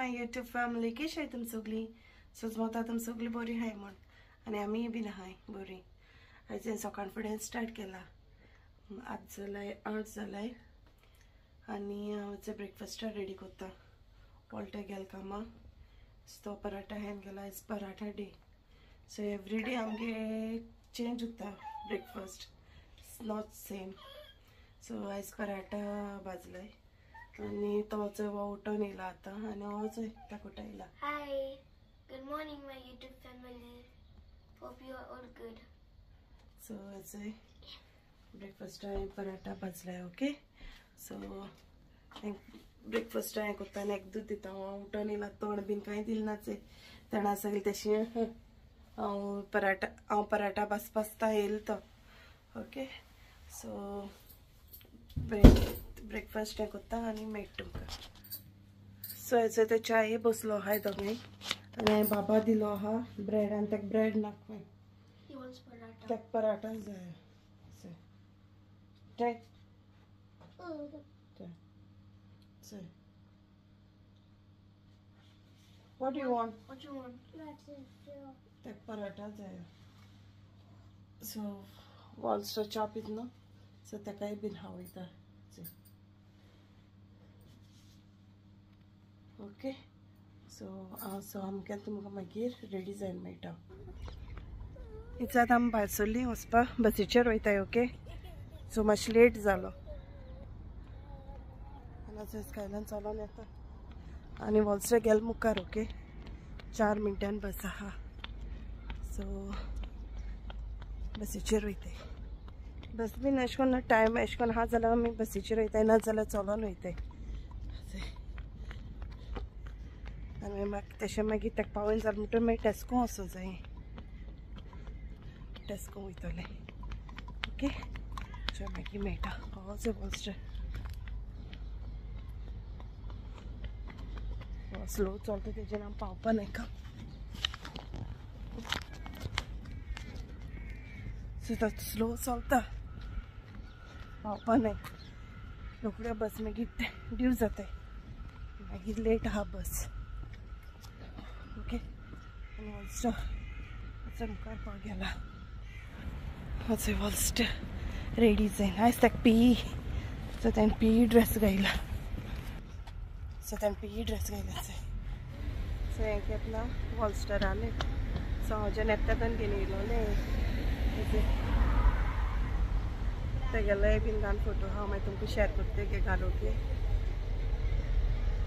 My YouTube family, कशी आहाय तुम सगळीं? सोजमता तुम सगळीं बरी आहाय म्हूण आनी आमीय बीन आहाय बरी. आयज हांवें सकाळ फुडें स्टार्ट केला. आज जालाय 8 जालाय आनी हांव ब्रेकफास्ट रेडी करता. वॉल्टे गेल कामा, तो पराठा हांवें केला. आयज paratha day, so every day आमगे चेंज जाता ब्रेकफास्ट, not same. सो आयज पराठा भाजलाय आनी तो उठोन येयला आतां आनी हो ताकोटा येयला. Hi, good morning my YouTube family, hope you are all good. So आयज ब्रेकफास्ट हांवें पराठा भाजलाय. ओके, सो ब्रेकफास्ट हांवें करता आनी एक दूद दिता. हांव उठोन येयला, तोंड बीन कांय दिलें ना तेणा सगळें तशें हांव पराठा भाजता येयलो तो. ओके, सो ब्रेकफास्ट हें करता आनी मेळटा तुमकां. सो हेचो ते च्याय बसलो आहाय दोगांय आनी हांवें बाबा दिलो आहा ब्रेड आनी ताका ब्रेड नाका, ताका पराठा जाय. What do you want? What do you want? ताका पराठा जाय. सो वॉल्सो च्या पितना सो ताकाय बीन हांव वयता. ओके, सो हांव सो आमकां तुमकां मागीर रेडी जावन मेळटा. इचात आमी भायर सरलीं वचपा, बसीचेर वयताय. ओके, सो मातशें लेट जालो आनी स्कायलान चलोन येता आनी वॉल्सर गेल मुखार. ओके, 4 मिनटान बस आहा. सो बसीचेर वयताय. बस बीन अशें करून टायम अशें करून आहा जाल्यार आमी बसीचेर वयताय, ना जाल्यार चलोन वयताय. आनी मागीर तशें मागीर ताका पावोवन जालें म्हणटकीर मागीर टेस्को वचूं जाय, टेस्को वयतलें. ओके, चल मागीर मेळटा. होच वॉल्स्टर स्लो चलता तेजेर आमी पावपा नाका. सो तो स्लो चलता, पावपा नाय. रोकड्यो बस मागीर ड्यू जाताय, मागीर लेट आहा बस. ओके, आनी वॉल्स्टर मुखार पाव गेला. हय, वॉल्स्टर रेडी जायन. आयज ताका पी, सो ताणें पी ड्रेस घायला. सो ताणें पी ड्रेस घायला. सो हें घेतला वॉल्स्टरालें. सो हांव जेन्ना येता तेन्ना घेवन येयलोलें. तेगेलेय बीन घालून फोटो हांव मागीर तुमकां शेअर करता गे घाल. ओके,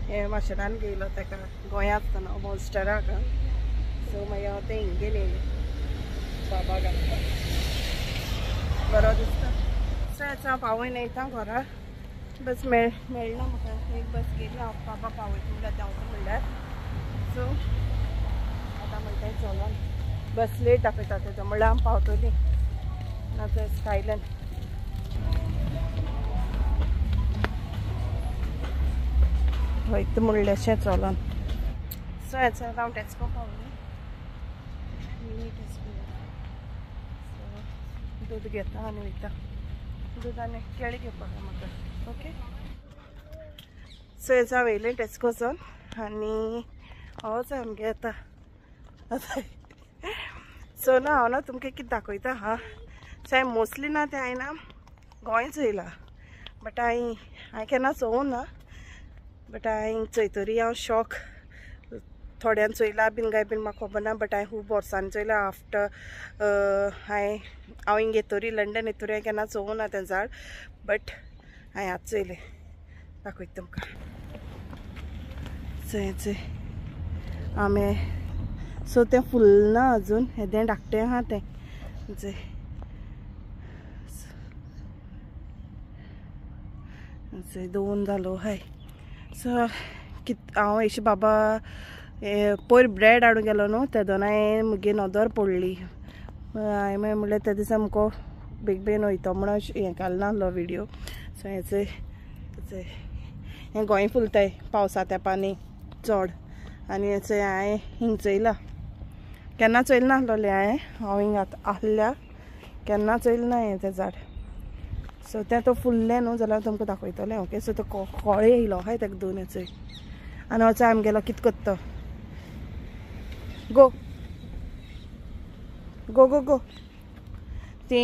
हें माशेलान घेयलो ताका गोंयांत आसतना वॉल्स्टराक. सो मागीर हांव तें हिंग घेवन येयलें बाबा घालपाक, बरो दिसता. सो हेचो हांव पावोवन येयता घरा. बस मेळना म्हाका, एक बस गेली. हांव बाबा पावयता म्हणल्यार देंवता म्हणल्यार. सो आतां म्हणटाय चलोन, बस लेट दाखयता तेजो म्हणल्यार आमी पावतलीं ना तर स्कायलन. वयता म्हणलें चलोन. सो हेचो हांव टेस्को पावलें, मिनी टेस्को. सो दूद घेता आनी वयता. दूद आनी केळी घेवपाक म्हाका. ओके, सो हेचो हांव येयलें टेस्कोसून आनी होच आमगे येता. सो ना हांव ना तुमकां कितें दाखयता. हा, सो हांवें मोस्टली ना तें हांवें ना गोंय चोयलां, बट हांवें केन्ना चोवूं ना. बट हांवें चोयतरी हांव शॉक थोड्यान चोयला बीन काय बीन म्हाका खबर ना, बट हांवें खूब वर्सांनी चोयलां. आफ्टर हांवें हांव हिंग येतरी लंडन येतरी हांवें केन्ना चोवूं ना तें झाड, बट हांवें आतां चोयलें. दाखयता तुमकां. चोय चोय आमे. सो तें फुलना अजून, हेदें धाकटें आहा तें. चोय चोय 2 जालो हाय. सो कित हांव अशें बाबा पयर ब्रेड हाडूंक गेलो न्हू तेदोना हांवें म्हगे नदर पडली. हांवें मागीर म्हणलें त्या दिसा मुको बेग बेगीन वयतो म्हणून हें घालना आहलो विडियो. सो हें चोय चोय हें गोंय फुलताय पावसा तेंपांनी चड. आनी हें चोय हांवें हिंग चोयलां, केन्ना चोयलें नासलोलें हांवें. हांव हिंग आतां आहल्या केन्ना चोयलें ना हें तें झाड. सो तें तो फुल्लें न्हू जाल्यार तुमकां दाखयतलें. ओके, सो तो कळे येयलो आहाय ताका 2 चोय. आनी वचो आमगेलो कित करता. गो गो गो गो. ती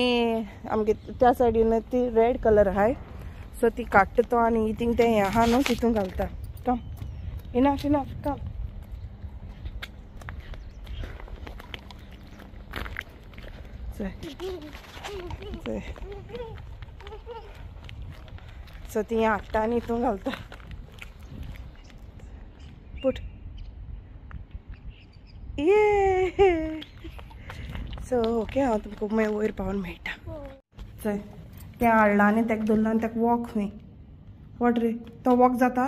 आमगे त्या सायडीन ती रेड कलर आहाय सो ती काडटा तो आनी थिंग तें हें आहा न्हू तितून घालता. कम इनाफ इनाफ कम. सो ती हाडटा आनी हितून घालता. पुट ये. सो ओके हांव तुमकां मागीर वयर पावोन मेळटा. चल तें हाडलां आनी तेका धरलां आनी तेका वॉक खंय what रे तो वॉक जाता.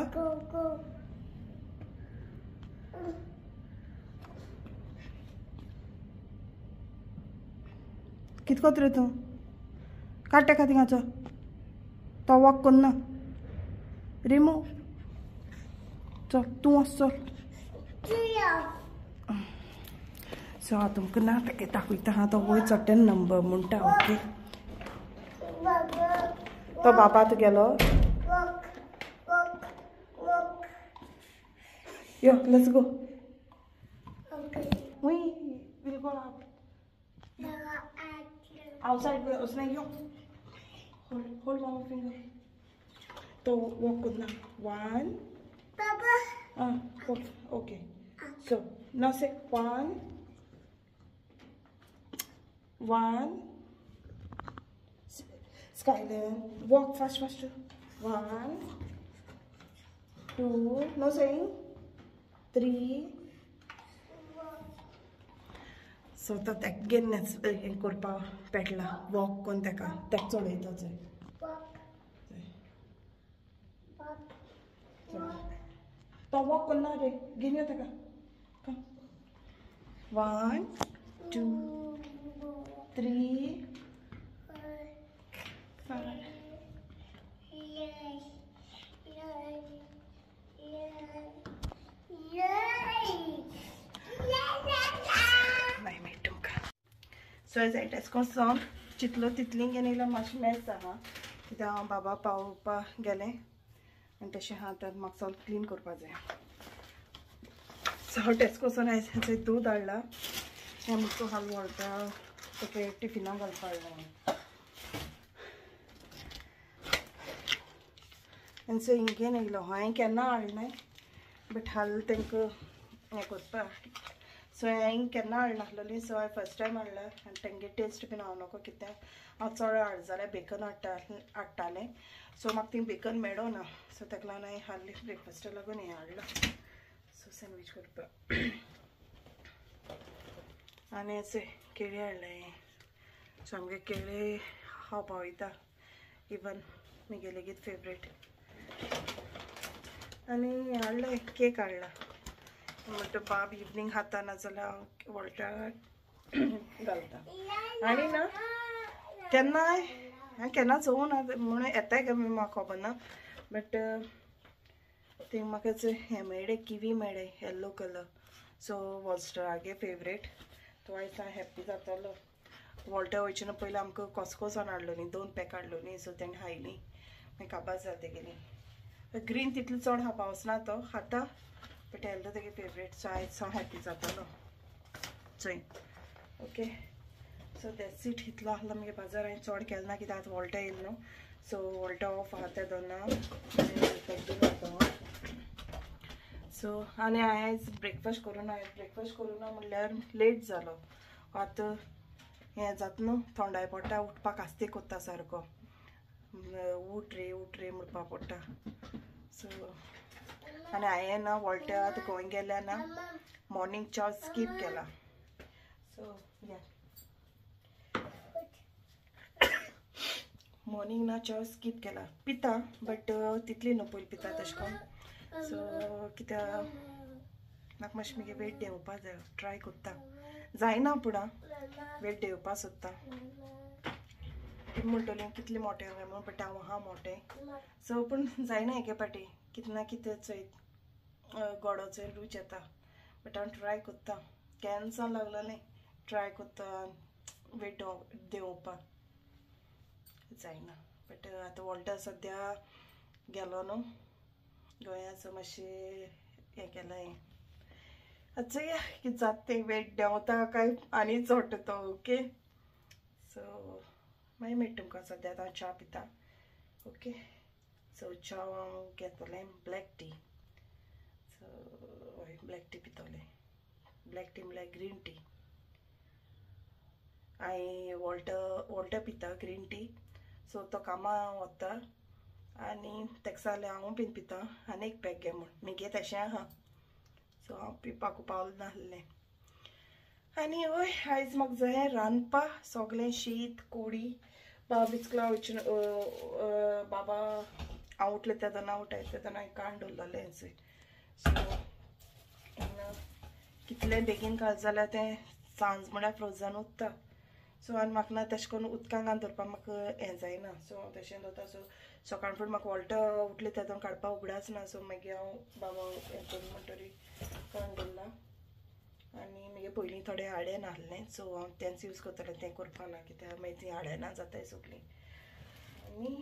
कित कोत रे तूं काड तेका थिंगाचो तो वॉक करना रिमूव. चल तूं वच चल. सो हांव तुमकां ना तेका दाखयता हां तो वयर चडटा नंबर म्हणटा. ओके तो बाबा तुगेलो यो let's go. We will go up outside उसने यो होल्ड मामा फिंगर. तो वॉक करना वन बाबा. Okay so now say one one Skyland walk fast fast 1 2 no saying 3. So तो तेगे हें करपा पेटला वॉक करून तेका तेका चडयता चोय. तो वॉक करना रे घेवन यो तेका. 1 2 3 4 मागीर मेळटा तुमकां. सो जाय तेच कोन्न चितलो तितली घेवन येयलो मातशें मॅस आहा कित्याक हांव बाबा पावोवपा गेलें आनी तशें आहा तर म्हाका सगळें क्लीन करपा जाय. सो हांव टेस्कोसून आयज दूद हाडलां हें मुटको हाल व्हरता तेका टिफिनाक घालपा हाडलां. आनी सो हिंगेन येयलो हांवें केन्ना हाडलें बट हाल तांकां हें करपा. सो हांवें केन्ना हाडनासलेली सो हांवें फर्स्ट टायम हाडला आनी तेंगे टेस्ट बीन हांव नको कित्याक हांव चड हाड जाल्यार बेकन हाडटालें. सो म्हाका थिंग बेकन मेळो ना सो ताका लागून हांवें हाडली ब्रेकफास्टा लागून हें हाडलां. सो सँडवीच करपा आनी अशें केळी हाडलें. सो आमगे केळी खावपा वयता इवन म्हगे लेगीत फेवरेट. आनी हाडलें केक हाडला म्हणटा बाब इवनींग खाता ना जाल्यार हांव वॉल्टा घालता. आनी ना केन्नाय हांवें केन्ना चोवूं ना म्हणून येताय काय म्हाका खबर ना बट थंय म्हाका हें मेळ्ळें किवी मेळ्ळें येल्लो कलर. सो वॉल्स्टरागे फेवरेट तो आयज हांव हॅप्पी जातालो. वॉल्टा वयचे न्हू पयलीं आमकां कॉस्कोसान हाडलो न्ही 2 पॅक हाडलो न्ही सो तेणें खायली मागीर काबार जालें तेगेली. ग्रीन तितलो चड खावपा वचना तो खाता बट येल्लो तेगे फेवरेट. सो आयज हांव हॅप्पी जातालो चोय. Okay so that's it. इतलो आहलो मागीर बाजार हांवें चड केलें ना कित्याक आतां वॉल्टा येयलो न्हू सो वॉल्टा ऑफ आहा ते दोना. सो आनी हांवें आयज ब्रेकफास्ट करूं ना. ब्रेकफास्ट करूं ना म्हणल्यार लेट जालो. आतां हें जाता न्हू थोंडाय पडटा उठपाक आस्ते कोत्ता सारको उठ रे म्हणपा पडटा. सो आनी हांवें ना वॉल्टा आतां गोंय गेल्या ना मॉर्निंग च्या स्कीप केला. सो या मॉर्निंग ना च्या स्कीप केला पिता बट तितली न्हू पयलीं पिता तशें करून. सो कित्याक म्हाका मातशें मागीर वेट देंवोवपा जाय ट्राय करता जायना पूण वेट देंवोवपा सोदता. म्हणटलें कितलें मोटें काय म्हणून बट हांव आहा मोटें. सो पूण जायना एके पाटी कितें ना कितें चोय गोडो चोय रूच येता बट हांव ट्राय करता केन्ना लागलेलें ट्राय करता वेट देंवोवपाक जायना. बट आतां वॉल्टा सद्या गेलो न्हू गोंया सो मातशें हें केलां. आतां या कितें जाता तें, वेट देंवता काय आनी चडटा तो. ओके सो मागीर मेळटा तुमकां. सद्या आतां च्या पिता. ओके सो च्या हांव घेतलें ब्लॅक टी. सो हय ब्लॅक टी पितलें. ब्लॅक टी म्हळ्यार ग्रीन टी. हांवें वॉल्टर पिता ग्रीन टी. सो तो कामा वता आनी तेका जाल्यार हांव बीन पिता आनी एक पॅक घे म्हूण मुगे तशें आहा. सो हांव पिवपाक पावल नासलें. आनी हय आयज म्हाका जाय रांदपा सगळें शीत कोडी. बाबा बिस्कला वचून बाबा हांव उठलें तेदोना उठाय तेदोना हांवें काण दवरलेलें. सो कितलें बेगीन काडलें जाल्यार तें सांज म्हळ्यार फ्रोजन उरता. सो आनी म्हाका ना तशें करून उदकान घालून दवरपाक म्हाका हें जायना. सो हांव तशें दवरता. सो सकाळ फुडें म्हाका वॉल्टर उठलें तेदोन काडपाक उगडास ना. सो मागीर हांव बाबा हें करून म्हणटरी काडून दवरलां. आनी मागीर पयलीं थोडें हाडें नासलें. सो हांव तेंच यूज करतलें, तें करपाक ना कित्याक मागीर तीं हाडें ना जाताय सगळीं. आनी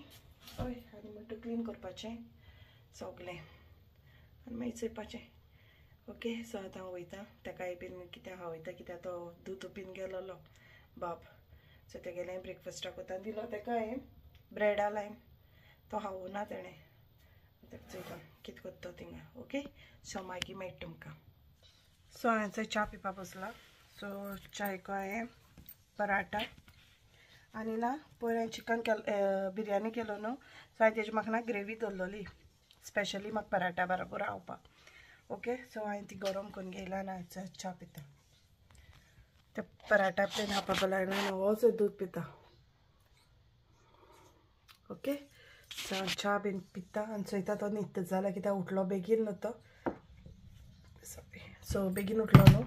हय आनी म्हणटा क्लीन करपाचें सगळें आनी मागीर चोयपाचें. ओके सो आतां हांव वयता तेकाय बीन कितें हांव वयता कित्याक तो दूद बीन गेलोलो बाब. सो तेगेलें ब्रेकफास्टाक वता दिलो तेका हांवें ब्रेडा लायन, तो खावना तेणें. तेका चोयता कितें करता थिंगा. ओके सो मागीर मेळटा तुमकां. सो हांवें थंय च्या पिवपा बसलां. सो च्यायको हांवें पराठा आनी ना पयर हांवें चिकन केलो बिरयानी केलो न्हू. सो हांवें तेजी म्हाका ना ग्रेवी दवरलोली स्पेशली म्हाका पराठा बरोबर खावपाक. ओके सो हांवें ती गरम करून घेयला आनी हांव च्या पिता. ते पराठा प्लेन खावपाक लागला आनी होच दूद पिता. ओके सो हांव च्या बीन पिता आनी चोयता तो न्हिदता जाल्यार कित्याक उठलो बेगीन न्हू तो. सॉरी सो बेगीन उठलो न्हू,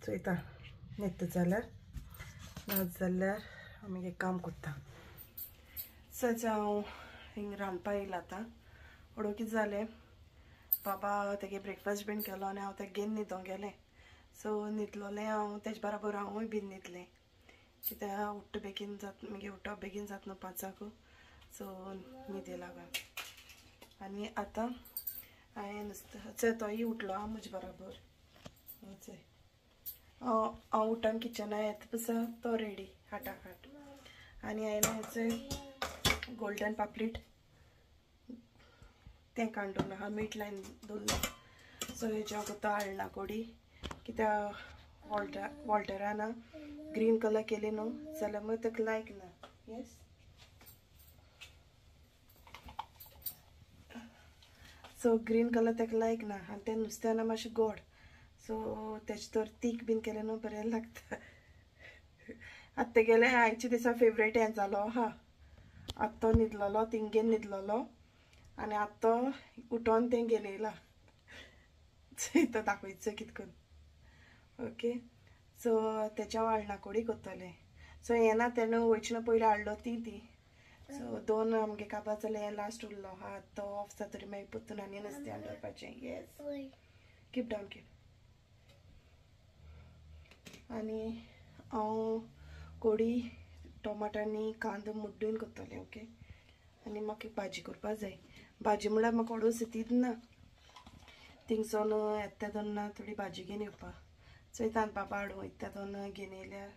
चोयता न्हिदता जाल्यार, ना जाल्यार आमी एक काम करता. सो हांव हिंग रांदपा येयलां आतां. हळू कितें जालें, बाबा तेगे ब्रेकफास्ट बीन केलो आनी हांव तेका घेवन न्हिदोंक गेलें. सो न्हिदलोलें हांव तेजे बराबर हांवूय बीन न्हिदलें कित्याक उठ्ठा बेगीन जाता मागीर उठप बेगीन जाता न्हू 5 सो न्हिदे लागून. आनी आतां हांवें नुस्तें चोय तोय उठलो आहा म्हजे बराबर. चोय हांव उठून किचना येता पळय तो रेडी हाटाहाट. आनी हांवें चोय गोल्डन पापलेट तें काडून दवरलां आहा, मीठ लायन दवरलां. सो हेज्या हांव हाडना कोडी कित्याक वॉल्टरान ग्रीन कलर केली न्हू जाल्यार मागीर ताका लायक ना. येस सो ग्रीन कलर ताका लायक ना आनी तें नुस्त्या ना मातशें गोड. सो तेजे तर तीख बीन केलें न्हू बरें लागता. आतां तेगेलें आयच्या दिसा फेवरेट हें जालो आहा. आतां तो न्हिदलोलो तिंगेन न्हिदलोलो आनी आतां तो उठोन तें घेवन येयला. तो दाखयचो कितें करून. ओके सो तेच्या हांव हाडना कोडी करतलें. सो हें ना तेणें वयचे पयलीं हाडलो ती ती. सो दोन आमगे काबार जालें, हें लास्ट उरलो आहा. तो ऑफ जातरी मागीर परतून आनी नुस्तें हाडून दवरपाचें. येस कीप डावन कीप. आनी हांव कोडी टोमाट आनी कांदो मुड्डून करतलें. ओके आनी म्हाका भाजी करपाक जाय. भाजी म्हळ्यार म्हाका ओडू सितीत ना, थिंगसोन येता तेन्ना थोडी भाजी घेवन येवपाक. चोयता बाबा हाडूं वयता तेन्ना घेवन येयल्यार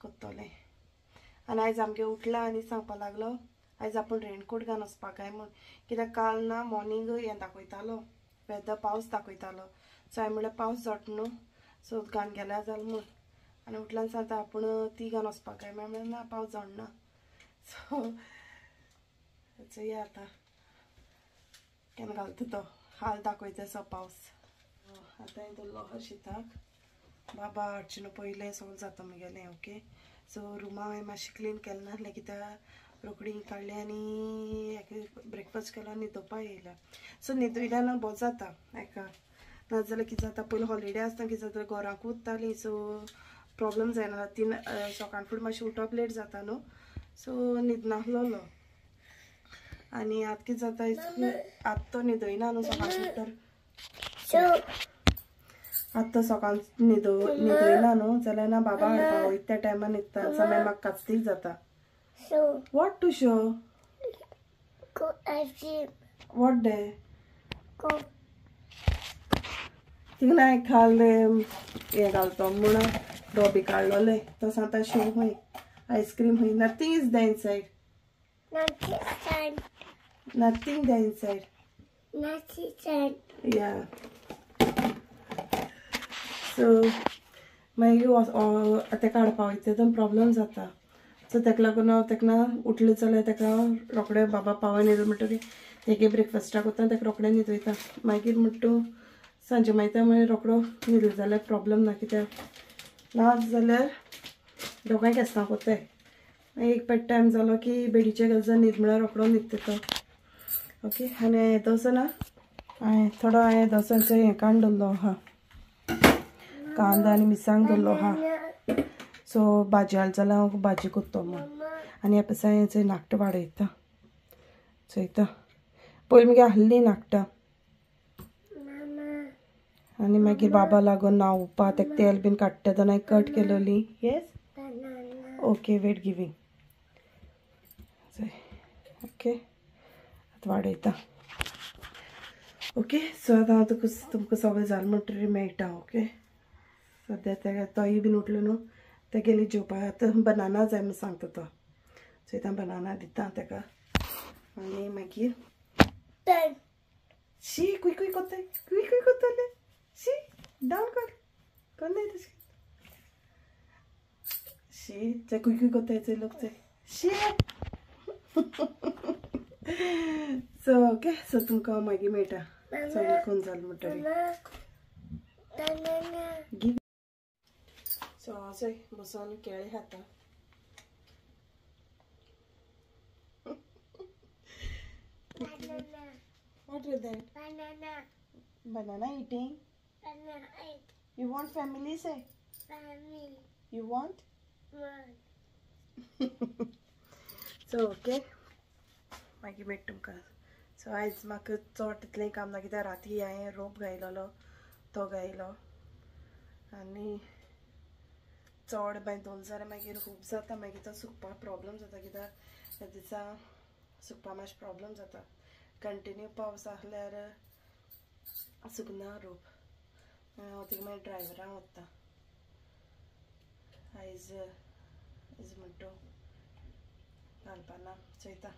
करतलें. आनी आयज आमगे उठला आनी सांगपाक लागलो आयज आपूण रेनकोट घालून वचपाक काय म्हूण, कित्याक काल ना मॉर्निंग हें दाखयतालो वेदर, पावस दाखयतालो. सो हांवें म्हणलें पावस जाता न्हू सो घालून गेल्यार जालें म्हूण. आनी उठल्यान सांगता आपूण ती घालून वचपाक काय म्हणलें ना पावस जावना. सो चोया आतां केन्ना घालता तो, हाल दाखयता सो पावस. आतां हांवें दवरलो आहा शिताक. बाबा हाडचे न्हू पयलें सगळें जाता मुगेलें. ओके सो रुमा हांवें मातशें क्लीन केलें नासलें कित्याक रोखडी काडलें आनी ब्रेकफास्ट केलो आनी न्हिदोवपा येयला. सो न्हिदयल्यार ना बरो जाता एका, नाजाल्यार कितें जाता पयलीं हॉलिडे आसतना कितें जाता घराकूच उत्तालीं. सो प्रॉब्लम जायना, 3 सकाळ फुडें मातशें उठप लेट जाता न्हू. सो न्हिदनासलोलो. आनी आतां कितें जाता आतां तो न्हिदयना न्हू सकाळ फुडें, आतां तो सकाळ न्हिदयना न्हू जाल्यार ना बाबा हाडपा वयता त्या टायमार न्हिदता. सो मागीर म्हाका कास्तीक जाता. What to show? Go ice cream. What day? Go. थिंगा हांवें खाल हें घालतो म्हूण डोबी काडलोले तो सांगता शेव खंय आयस्क्रीम खंय nothing is the inside. Nothing the inside. Yeah so मागीर तेका हाडपा वयता तेदोन प्रॉब्लम जाता. सो तेका लागून हांव तेका उठलें जाल्यार तेका रोखडें बाबा पावोन न्हिदलो म्हणटकीर तेगे ब्रेकफास्टाक वता तेका रोखडें न्हिदयता. मागीर म्हणटा तूं सांजे मायता मागीर रोखडो न्हिदलो जाल्यार प्रॉब्लम ना कित्याक ना जाल्यार दोगांय केसनां कोत्ताय. मागीर एक पेट टायम जालो की बेडीचे गेले जाल्यार न्हीद म्हळ्यार रोखडो न्हिदता तो. ओके आनी येदोसो ना हांवें थोडो हांवें येदोसो हें काडून दवरलो आहा कांदो आनी मिरसांग दवरलो आहा. सो भाजी हाडली जाल्यार हांव भाजी करतो म्हूण. आनी ह्या पयस हांवें नाकटां वाडयता चोयता पयलीं मगे आहली नाकटां आनी मागीर बाबा लागून न्हांवपा तेका तेल बीन काडटा तेन्ना हांवें cut केलोली. Yes okay wait giving okay आतां वाडयता. ओके सो आतां हांव तुका तुमकां सगळें जालें म्हणटकीर मेळटा. ओके सद्या तेका तोय बीन उठलो न्हू तेगेली जेवपाक आतां बनाना जाय म्हूण सांगता तो. सो आतां बनाना दिता तेका आनी मागीर शी कुय कुय कोत्ताय कुय कुय कोत्तले शी डावन कर कोन्नाय तशें शी ते कुय कुय कोत्ताय चोय लोक चोय शी. सो ओके सो तुमकां मागीर मेळटा सगळें कोण जालें म्हणटकीर. सो हांव चोय बसोन केळी खाता. What is that? Banana. Banana eating? Banana eat. You want family say? Family. You want? Want. So okay. मागीर मेळटा तुमकां. सो आयज म्हाका चड तितलें काम ना कित्याक राती हांवें रोप गायलोलो तो गायलो आनी चड मागीर दोन जाल्यार मागीर खूब जाता मागीर तो सुकपाक प्रॉब्लम जाता कित्याक त्या दिसा सुकपाक मातशें प्रॉब्लम जाता. कंटिन्यू पावस आहल्यार सुकना रोप. हांव तिका मागीर ड्रायव्हरां वता आयज आयज म्हणटा घालपा ना चोयता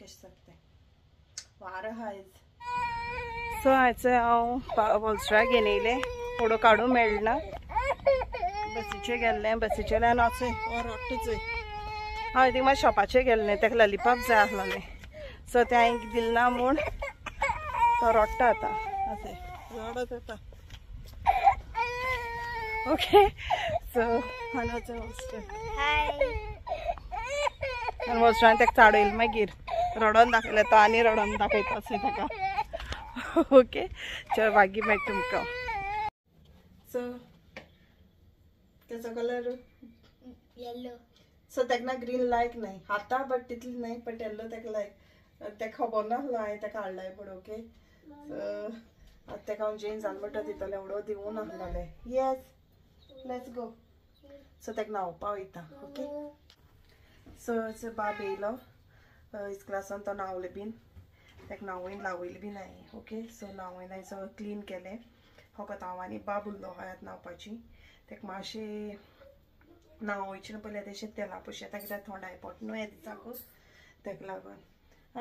कशें जाता तें. वारो आहा आयज. सो आयज हांव वॉल्सरा घेवन येयलें फोटो काडूंक मेळना बसीचेर गेल्लें बसीचेल्यान वचूय रडटा चोय. हांव थिंगा मागीर शॉपाचेर गेल्लें तेका लॉलीपॉप जाय आसलोलें. सो तें हांवें दिलें ना म्हूण तो रडटा आतां अशें रडत येता. ओके सो आनी वचून हॉस्टेल आनी वचून ताका चाडयलें मागीर रडोन दाखयलें तो आनी रडोन दाखयता अशें ताका. ओके चल मागीर मेळटा तुमकां. सो तेचो कलर येलो. सो ताका ना ग्रीन लायक न्हय खाता बट तितली न्हय बट येल्लो ताका लायक तेका खबर नासलो हांवें ताका हाडलाय पूण. ओके सो आतां ताका हांव जेन जालें म्हणटा दितलें उडो दिवूं नासलोलें. Yes let's go. सो ताका न्हांवपा वयता. ओके सो बाब येयलो इस्कुलासान तो न्हांवलो बीन ताका न्हांवयन लावयलें बीन हांवें. ओके सो न्हांवयन हांवें सगळें क्लीन केलें. फकत हांव आनी बाब उरलो आहा आतां न्हांवपाची. ताका मातशें न्हांवयचें न्हू पयलीं तेशें तेला पुशेता कित्याक थोंडाय पोट न्हू ह्या दिसाकू ताका लागून.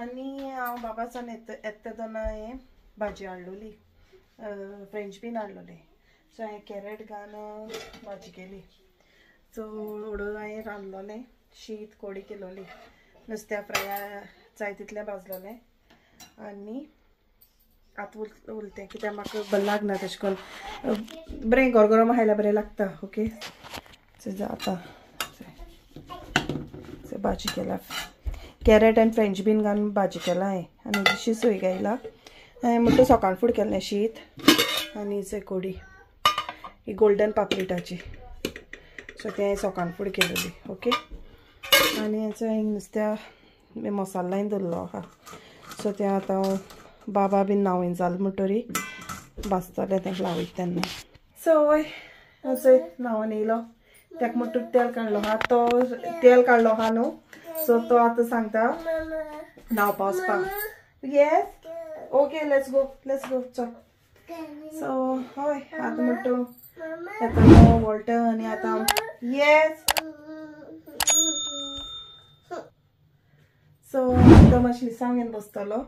आनी हांव बाबासान येता येता तेन्ना हांवें भाजी हाडलोली फ्रेंच बीन हाडलोले. सो हांवें कॅरेट घालून भाजी केली. सो उडो हांवें रांदलोलें शीत कोडी केलोली नुस्त्या फ्राय जाय तितलें भाजलोलें आनी आतां उरलें कित्याक म्हाका बरें लागना तशें करून बरें गरम गरम खायल्यार बरें लागता. ओके सो आतां भाजी केला कॅरेट आनी फ्रेंच बीन घालून भाजी केला हांवें आनी दुसरी सोय गायला हांवें म्हणटा सकाळ फुडें केल्लें शीत आनी कोडी ही गोल्डन पापलेटाची. सो तें हांवें सकाळ फुडें केलेली. ओके आनी हेचो हांवें नुस्त्या मसाला दवरलो आहा. सो तें आतां बाबा बीन न्हांवयन जालें म्हणटरी भाजतलें तेंका लावयता तेन्ना. सो वय चोय न्हांवन येयलो ताका म्हणटा तेल काडलो आहा तो तेल काडलो आहा न्हू. सो तो आतां सांगता न्हांवपा वचपाक. Yes okay let's go let's go चल. सो हय आतां म्हणटा येतलो वॉल्टर आनी आतां येस. सो तो मातशें लिसांव घेवन बसतलो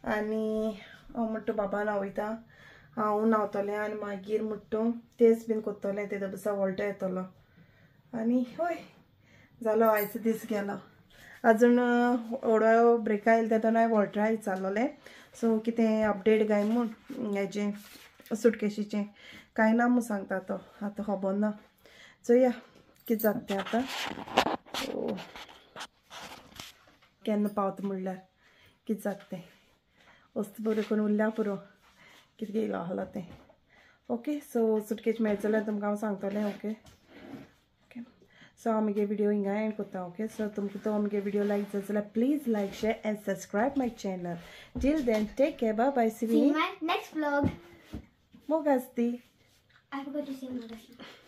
आनी हांव म्हणटा बाबा न्हांवयता, हांव न्हांवतलें आनी मागीर म्हणटा तेच बीन कोत्तोलें. ते दिसा वॉल्टर येतलो आनी हय जालो आयचो दीस गेलो. अजून व्हडो ब्रेका आयलो तेन्ना हांवें वॉल्टरा विचारलोलें सो कितें अपडेट काय म्हूण हेजें सुटकेशीचें कांय ना म्हूण सांगता तो, आतां खबर ना. चोया कितें जाता तें आतां. सो केन्ना पावता म्हणल्यार कितें जाता तें वस्त बरें करून उरल्या पुरो कितें येयलो आहलो तें. ओके सो सुटकेश मेळटा जाल्यार तुमकां हांव सांगतलें. ओके ओके सो हांव म्हगे व्हिडियो हिंगा एंड करता. ओके सो तुमकां तो म्हगे व्हिडियो लायक जाता जाल्यार please like share and subscribe my channel. Till then take care, bye bye, see you in my next vlog. मोग आसती. I forgot to say मोग आसती.